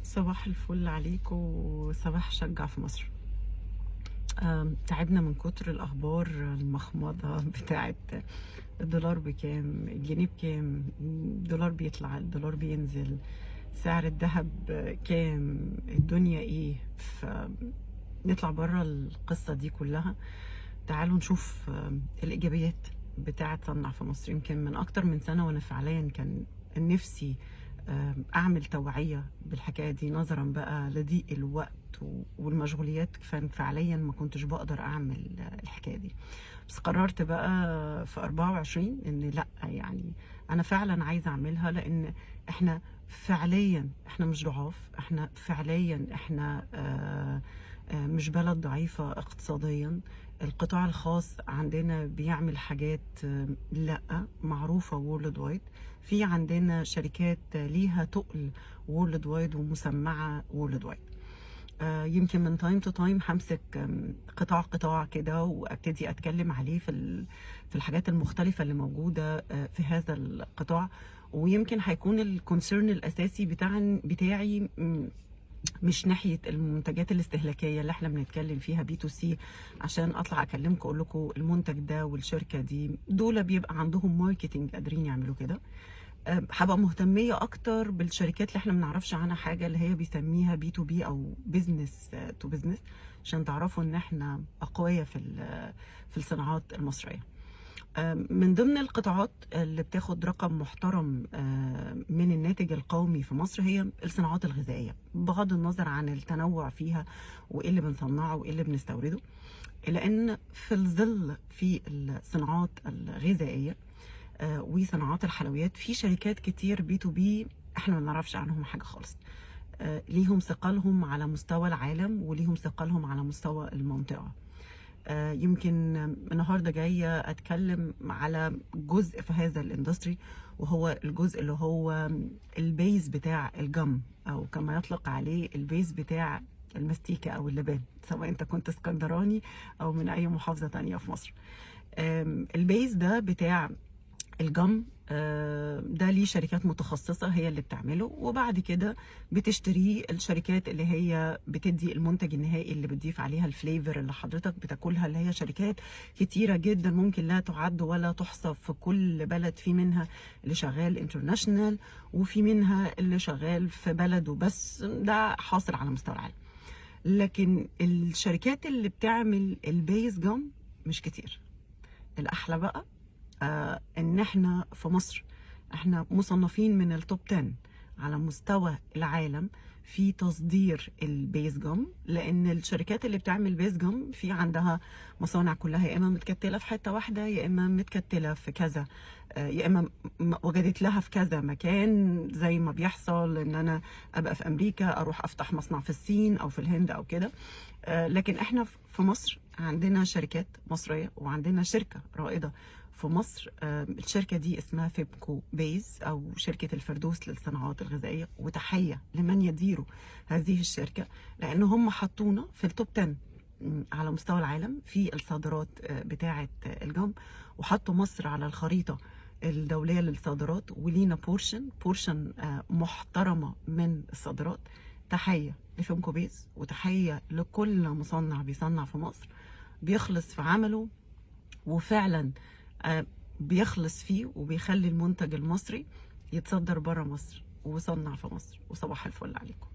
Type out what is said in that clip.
صباح الفل عليكم وصباح شجع في مصر. تعبنا من كتر الأخبار المخمضة بتاعت الدولار بكام، الجنيه بكام، الدولار بيطلع، الدولار بينزل، سعر الذهب كام، الدنيا ايه. فنطلع بره القصة دي كلها. تعالوا نشوف الإيجابيات بتاعت صنع في مصر. يمكن من أكتر من سنة وأنا فعليا كان نفسي أعمل توعية بالحكاية دي، نظرا بقى لضيق الوقت والمشغوليات، فعليا ما كنتش بقدر أعمل الحكاية دي. بس قررت بقى في 24 إن لأ، يعني أنا فعلا عايزة أعملها، لأن إحنا فعليا إحنا مش ضعاف، إحنا فعليا إحنا مش بلد ضعيفة اقتصاديا. القطاع الخاص عندنا بيعمل حاجات لأ معروفة worldwide. في عندنا شركات ليها تقل worldwide ومسمعة worldwide. يمكن من time to time همسك قطاع قطاع كده وابتدي اتكلم عليه في الحاجات المختلفة اللي موجودة في هذا القطاع. ويمكن هيكون ال concern الاساسي بتاعي مش ناحية المنتجات الاستهلاكية اللي احنا بنتكلم فيها B to C، عشان اطلع اكلمكم اقول لكم المنتج ده والشركة دي، دول بيبقى عندهم marketing قادرين يعملوا كده. هبقى مهتمية اكتر بالشركات اللي احنا ما بنعرفش عنها حاجة، اللي هي بيسميها B to B او business to business، عشان تعرفوا ان احنا اقوياء في الصناعات المصرية. من ضمن القطاعات اللي بتاخد رقم محترم من الناتج القومي في مصر هي الصناعات الغذائية، بغض النظر عن التنوع فيها وإيه اللي بنصنعه وإيه اللي بنستورده، لأن في الظل في الصناعات الغذائية وصناعات الحلويات في شركات كتير B to B احنا ما نعرفش عنهم حاجة خالص. ليهم ثقلهم على مستوى العالم وليهم ثقلهم على مستوى المنطقة. يمكن النهارده جاية اتكلم على جزء في هذا ال industry، وهو الجزء اللي هو ال base بتاع ال gum، او كما يطلق عليه ال base بتاع المستيكة او اللبان، سواء انت كنت اسكندراني او من اي محافظة تانية في مصر. ال base ده بتاع ال gum ده ليه شركات متخصصة هي اللي بتعمله، وبعد كده بتشتريه الشركات اللي هي بتدي المنتج النهائي اللي بتضيف عليها ال flavor اللي حضرتك بتاكلها، اللي هي شركات كتيرة جدا ممكن لا تعد ولا تحصى. في كل بلد في منها اللي شغال international وفي منها اللي شغال في بلده بس، ده حاصل على مستوى العالم. لكن الشركات اللي بتعمل ال base gum مش كتير. الأحلى بقى ان احنا في مصر احنا مصنفين من ال top 10 على مستوى العالم في تصدير ال base gum، لان الشركات اللي بتعمل base gum في عندها مصانع كلها يا اما متكتله في حتة واحدة، يا اما متكتله في كذا، يا اما وجدت لها في كذا مكان، زي ما بيحصل ان انا ابقى في امريكا اروح افتح مصنع في الصين او في الهند او كده. لكن احنا في مصر عندنا شركات مصرية وعندنا شركة رائدة في مصر. الشركة دي اسمها فيبكو بيز أو شركة الفردوس للصناعات الغذائية، وتحية لمن يديروا هذه الشركة، لأن هم حطونا في ال top 10 على مستوى العالم في الصادرات بتاعة ال gum، وحطوا مصر على الخريطة الدولية للصادرات، ولينا portion محترمة من الصادرات. تحية لفيمكو بيز وتحية لكل مصنع بيصنع في مصر، بيخلص في عمله وفعلا بيخلص فيه وبيخلي المنتج المصري يتصدر بره مصر وصنع في مصر. وصباح الفل عليكم.